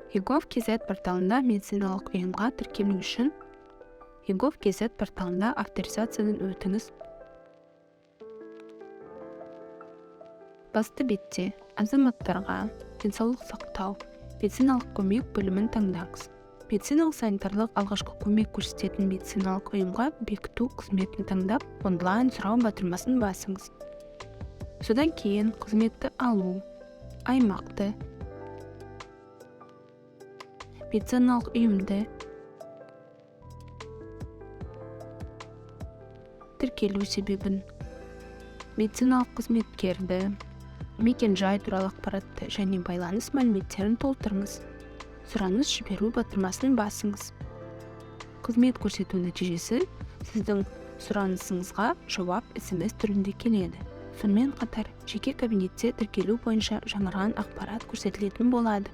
Egov kz порталында медициналық ұйымға тіркелу үшін Egov kz порталында авторизациядан өтіңіз. Басты бетте «Азаматтарға денсаулық сақтау, медициналық көмек» бөлімін таңдаңыз. Медициналық-санитарлық алғашқы көмек көрсететін медициналық ұйымға бекіту қызметін таңдап, «Онлайн сұрау» батырмасын басыңыз. Содан кейін қызметті алу, аймақты, медициналық ұйымды, тіркелу себебін, медициналық қызметкерді, мекен-жай туралы ақпаратты және байланыс мәліметтерін толтырыңыз. «Сұраныс жіберу» батырмасын басыңыз. Қызмет көрсету нәтижесі: сіздің сұранысыңызға жауап СМС түрінде келеді. Сонымен қатар жеке кабинетте тіркелу бойынша жаңарған ақпарат көрсетілетін болады.